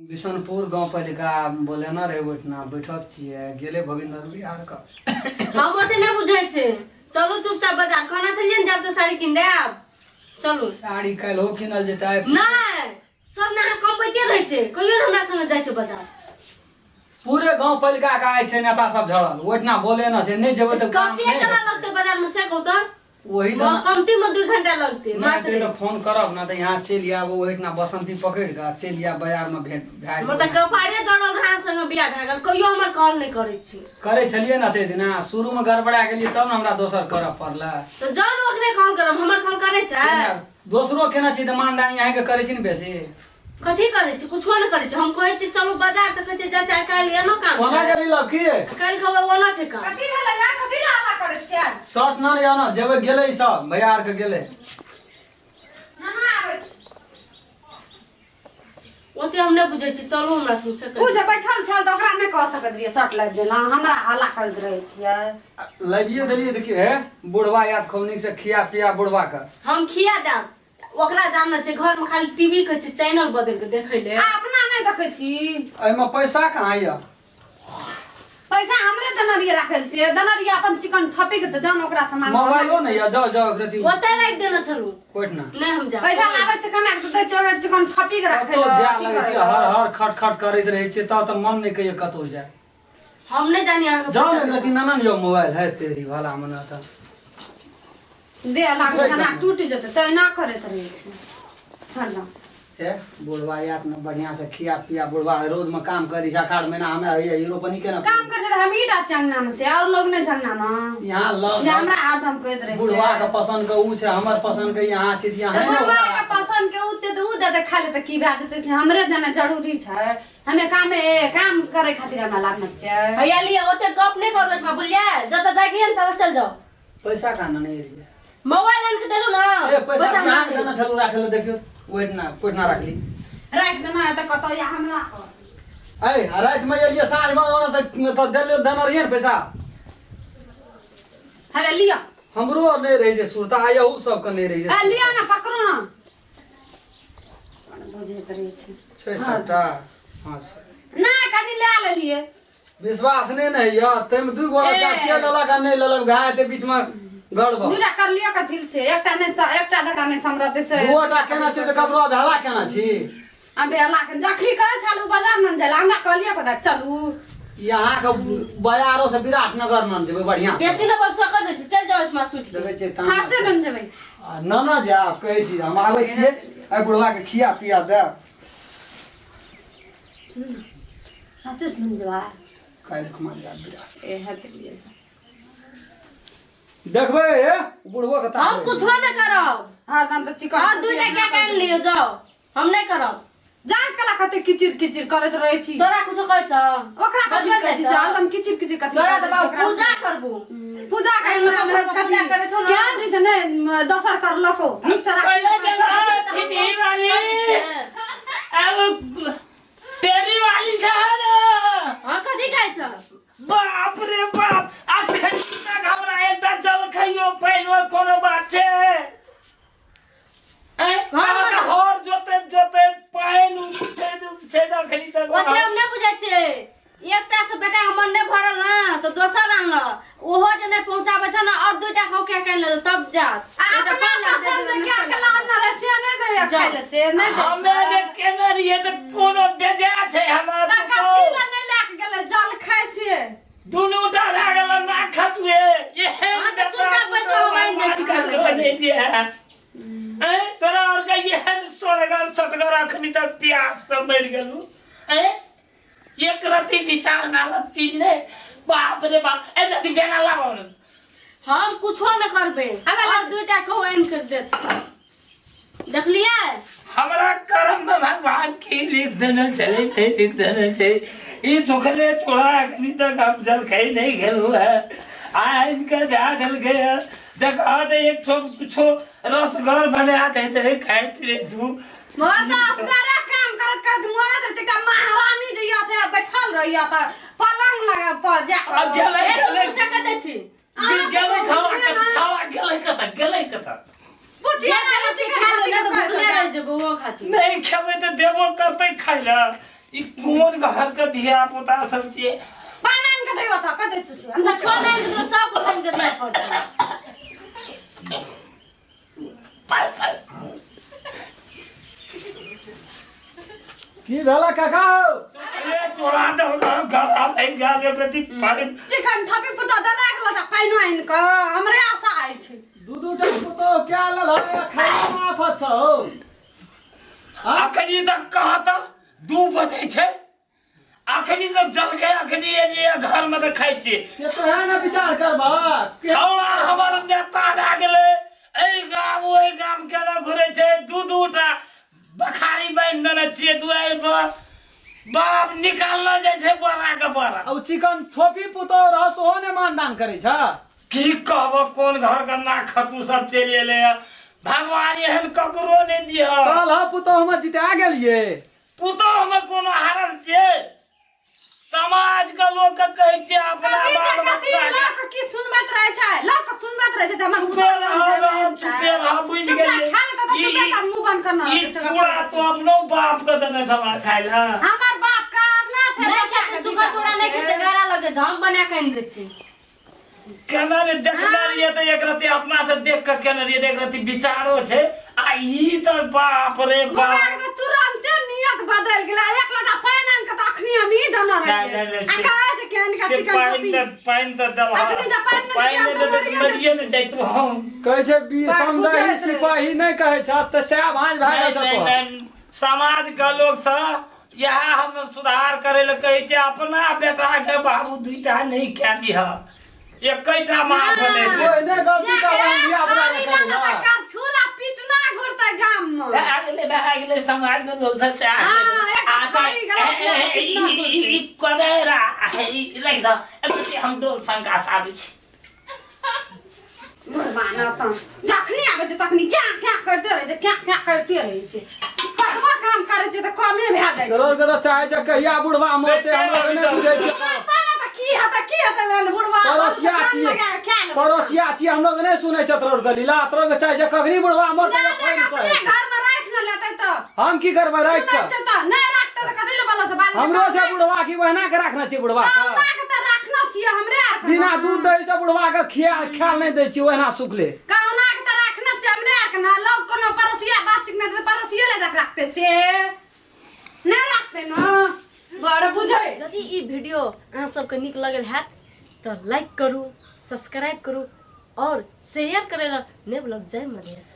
बिशनपुर गाँव पहिलका बोलेना रहे ओहिठिना बैठक छियै गेलै भगिन्दर बिहार के। हम ओते नहि बुझै छै, चलू चुपचाप बाजार। कहने छलियै ने जायब तऽ साड़ी कीन देब, चलू। साड़ी काल्हिओ कीनल जेतै। नहि, सब ने अहाँ कमबैते रहै छै, कहियो ने हमरा संगे जाइ छै बाजार। पूरे गाँव पहिलका के आइ छै नेता सब झड़ल ओहिठिना बोलेना छै, नहि जेबै तऽ काम कते नहि कला लगतै बाजार में से कहू तऽ? वही तऽ कमती में 2 घंटा लगतै नहि मात्र। तऽ फोन करब ना तऽ यहाँ चलि आयब, ओहिठिना बसंती पकड़ि कऽ चलि आयब, बाजार में भेंट भए हमर तऽ जेतै। कपारे जड़ल रहा संगे बियाह भए गेल, कहियो हमर कॉल नहि करै छी। करै छलियै ने ताहि दिना, शुरू में गड़बड़ा गेलियै तब ने हमरा दोसर करऽ पड़लै। तऽ जाउ ने ओकरे कॉल करब, हमर कॉल करै छै? से ने, दोसरो केना छी तऽ मानदानी अहाँके करै छी ने बेसी। कथी करै छी? कुछो नहि करै छी। हम कहै छी चलू बाजार तऽ कहै छी जा चाहे काल्हि एनो काम ओना छै। गेली लब की? काल्हि खबै ओना छै काम। कथी भेलै यार, कथी ला हल्ला करै छियै? शर्ट ना नहि आना जेबै, गेलै ई सब भैया आर के गेलै। ना ना आबै छी। ओते हम नहि बुझै छी, चलू हमरा संग से ओ कहि। जे बैठल छल तऽ ओकरा नहि कह सकैत रहियै शर्ट लाबि देना, हमरा हल्ला करैत रहै छियै। लाबियो देलियै तऽ की हे, बुढ़वा याद खूब नीक से खिया पिया बुढ़वा के। हम खिया देब ओकरा, जानना छै घर में खाली टीवी के छै चैनल बदल के देखै ले। आ अपना नहि देखै छी? एहिमे पैसा कहाँ यऽ? पैसा हमरे दनरिया राखल छियै, दनरिया अपन चिकन फपी के तऽ जान ओकरा से मांग। मोबाइलो नहि यऽ, जाउ जाउ एकरती। ओतै राखि देने छलू कोइठना? नहि हम जायब। पैसा लाबै छै कमा के तऽ दै छै, ओकरा चिकन फपी के राखै कतौ लए, जाय अथी लगै करै छै, लए। हर हर खट खट करैत रहै छै, तब तऽ मन नहि कहियो कतौ जाय। हम नहि जानी अहाँके जाउ ने पैसा। एकरती, नाना ने यौ मोबाइल है तेरी भला मना तऽ। देह लागल जेना टूटि जेतै तहिना करैत रहै छै हरदम। हे बुढ़वा यात ने बढ़िया से खिया पिया, बुढ़वा रोज में काम करी छै, अखाड़ महीना हमे होइए ई रोपनी केना। काम करै छै तऽ हमही टा छियै अंगना मे से और लोग नहि छै अंगना मे? यहाँ लग जे हमरा हरदम कहैत रहै छै। बुढ़वा के पसंद के ऊ छै, हमर पसंद के यहाँ छै, तऽ यहाँ तऽ है ने बुढ़वा ओकरा के राखल। पसंद के ऊ छै तऽ ऊ दे दे खा ले तऽ की भए जेतै, से हमरे देना जरूरी छै? हमे कामे काम करे खातिर हमरा लागना छै। भैया लिअ, ओते गप नहि करू एहिठमा, बुझलियै? जतऽ जाइके यऽ ने ततऽ चलि जाउ। पैसा कहाँ ने एलियै? मोबाइल आनि के देलू ना। ए पैसा हमरा यहाँ दे। देने छलू राखे ले, देखियो ओहिठिना कोइठिना राखली। राखि देना तऽ कतऽ या हमरा ऐ राति में एलियै साँझ में ओना से तऽ देलियै देने रहियै ने पैसा। हवे लिअ। हमरो नहि रहै छै सुरता, आ यहू सबके नहि रहै ए छै। लिअ ने, पकड़ू ने, बुझैत रहै छै। छै सबटा 500 नहि, कनि लए लेलियै। विश्वास नहि ने होइए, ताहिमे 2 गोरा ए। के लेलक आ नहि लेलक भए जेतै बीचमे गड़बड़। दूटा कर लिअ, कथी छै, एकटा नहि एकटा जकरा नहि समरतै से। दूटा केना छै तऽ ककरो भेला केना छी? आ भेला के जखनी कहै छलू बाजार मन जाय हमरा कहलियै कतऽ चलू। यहाँ के बाजारो से विराटनगर न जेबै बढ़िया से। बेसी ने बस कर दै छै, चलि जाउ एहिठमा सुति के। देखै छियै ताना। साचे बन जेबै। आ न न जायब, कहै छी हम आबै छियै, एहि बुढ़वा के खिया पिया देब। साचे से बन जेबै। काल्हि खुमा जायब विराट। ए हेतै लिए जा। देखबै हे बुढ़बो के हम ताकबै। कुछो नहि करब। हरदम तऽ चिकन और 2टा क्या कानि लियौ, जाउ, हम नहि करब। जान कला कते किचिर किचिर करैत रहै छी। तोरा कुछो कहै छौ? ओकरा कथी बजबै कहै छी? जाइ छौ? हरदम किचिर किचिर कथी तोरा करैत तऽ रहै बाबू छी ओकरा? पूजा करबू। पूजा करै अरे छी हमरा कथी? पूजा करै छौ ने? केहन रहै छै ने दोसर करलको नीक से राखी। पहिले के रहा छिटी वाली, अब तेरी वाली था ना। हाँ, कथी कहै छौ? बाप रे बाप, अखन तक हमरा एकटा जल खइयो पानि कोनो बात छै? ऐं, अहाँके हर जोतैत जोतैत पानि उपछैत उपछैत अखनी तक। ओते हम नहि बुझै छियै। एकटा से बेटा हमर नहि भरल ने तऽ दोसर आनलक, ओहो जे नहि पहुँचाबै छै ने, और 2टा खाउ क्या कानि लेलक तब जात। आ एकटा अपना पानि लऽ पसंद दे के अकेला अपना रहे से नहि दैया जाउ। खाय लए से नहि दै हमे छै। जे केने रहियै तऽ कोनो बेजा छै हमर। तऽ कथी लए नहि लए के गेलै जल खाय से? दुनू टा भए गेल ना खटुए एहन। हाँ, तऽ चुपचाप पैसा हम आनि दै छी खाना। नहीं दिया ऐं, तोरा और के एहन सोरगर सटगर अखनी तक प्यास से मरि गेलू। ऐं, एक रति विचार नालक चीज नहीं, बाप रे बाप। ऐ रति बेना लाबो। हम कुछो नहि करबै। हमे और 2टा कहू आनि के देत, देखलियै? हमरा कर्म में भगवान की लिख देने छलै, नहीं लिख देने छै। ई सुखले चूड़ा अखनी तक हम जलखै नहीं खेलू है, आनि के दए देलकै है। देखा तऽ एक सौ कुछो रसगर बना दैत रहे, खाइत रहे तू। मोचा असगरे काम करत करत मरत रहै छै। एकटा महारानी जे यऽ से बैठल रहैया तऽ पलंग लग पर जा कऽ। आब गेलै एक गेलै पैसा कतऽ छी? गेलै छौड़ा कतऽ, छौड़ा गेलै कतऽ, गेलै कतऽ? पुछिए जे ने से चिकन खा ले, खाती नहि तऽ कतऽ भुखले रहि जेबो ओहो खातिर। नहीं खेबै तऽ देबो करतै खाय लए। ई कोन घर के धिया पुता सब छियै। पानि आनि कऽ दैबऽ तऽ कऽ दै छौ से। हम कुछो नहि देतौ, सब कुछ आनि कऽ दिअ पड़तौ। की भेला काका हौ? अरे चोरा देलक गला लागि गेल एक रति पानि। चिकन ठपी पुता देलक लोटा पानि आनि कऽ हमरे आशा अछि। दू दू टा पुतोह क्या लेल हौ खाना में आफत छौ हौ। अखनी तक कहत 2 बजे छै, अखनी तक जलखै अखनी एलियै घर में तऽ खाइ छियै। से तो है ना विचार करबा। छौड़ा हमर नेता भए गेलै, एहि गाम ओहि गाम केना घुरै छै, दू दू टा बखारी बान्हि देने छियै दुआरि पर, बाप निकाललो जाइ छै बोरा के बोरा। आ उ चिकन थोपी पुतोह रह सेहो ने मानदान करै छ। की कहब कोन घर के ना खतू सब चलि एलै हँ, भगवान एहन ककरो नहि दिह। कहल हँ पुतोह हम जिता गेलियै। पुतोह मे कोनो हारल छियै? समाज के लोक के कहै छियै अपना कथी बाल जे कथी बच्चा के। लोक की सुनबैत रहै छै, लोक सुनबैत रहै छै तऽ हमर चुपे पुतोह रह, रह, चुपे रह, बुझि चुपचाप गेलियै। खा लेतै तऽ चुपे चाप मुँह बंद करना ई रहतै से चूड़ा तो अपनो बाप के देने छला खाय लए। हमर बाप करना छै नहि बच्चा खेतै के सूखा चूड़ा नहि खेतै, गारा लगे छै, हम बना कऽ आनि दै छी। केना ने देखने रहियै तऽ एक रति अपना से देख के केने रहियै तऽ एक रति विचारो छै आ ई तऽ बाप रे ओकरा बाप। के तऽ तुरन्ते नियत बदलि गेलै, एक लोटा पानि आनि कऽ तऽ अखनी हम ई देने नहि, रहियै। नहि, नहि, आ से- कहै छै कि आनि कऽ से चिकन पानि कॉपी। तऽ पानि तऽ देलह। अखनी जे पानि नहि पानि नहि देतै, देतै हम तऽ मरिए मरिए ने जैतु हम। कहै छै बी बाप समदही बुझैत रहै। सिपाही नहि कहै छ तऽ सएह भाँज भए नहि, गेल छौ नहि, तोहर। नहि, समाज के लोक सब इएह हम सुधार करे लए कहै छै, अपना बेटा के बाबू दुईटा नहि कए दिह, एकैटा माँ भेलै। ओहिने गलती करबा धिया पुता के करै ना। छूला पीटना घुरतै गाम में। भए गेलै, भए गेलै, समाज के लोक सब से आ हाँ, एक अच्छा, थारी गलास ए, ए, ए, ई, ई, ई, कदर आ, ई, राखि दह। एक हम डोल शंका से आबै छी। बुढ़बा न तऽ जखनी आबै छै तखनी क्या क्या करते रहै छै, क्या क्या करते रहै छै। कतबो काम करै छै तऽ कमे भए जाइ छै। तोरो के तऽ चाहै छै कहिया बुढ़वा मरतै, हम लोग नहि बुझै छियै। मरतै ने तऽ की हेतै, की हेतै ओहन बुढ़बा? पड़ोसिया काम छियै, लगा कऽ खा लेबै। पड़ोसिया छियै, हम लोग नहि सुनै छै तोरो के लीला। तोरो के चाहै छै कखनी बुढ़वा मरतै, लए जा पानि कऽ अपने सहे। घरमे राखि ने लेतै तऽ। हम की करबै राखि सुनै कऽ? छै तऽ नहि राखतै तऽ कथी लए बोलै छै? बाल हमरो छै बुढ़वा की ओहिना के राखने छियै बुढ़वा के? कहुना के तऽ राखना छियै हमरे आर के। बिना दूध दही से बुढ़वा के खिया ख्याल नहि दै छियै, ओहिना सुखले। कहुना के तऽ राखना छियै हमरे आर के ना। लोग कोनो पड़ोसिया बातचीत नहि तऽ पड़ोसिये लए जाके राखतै, से नहि राखतै ना। बड़ बुझै। यदि ई वीडियो अहाँ सबके नीक लगल हैत तऽ लाइक करू, सब्सक्राइब करू और शेयर करै लए नहि भूलब। जय मधेश।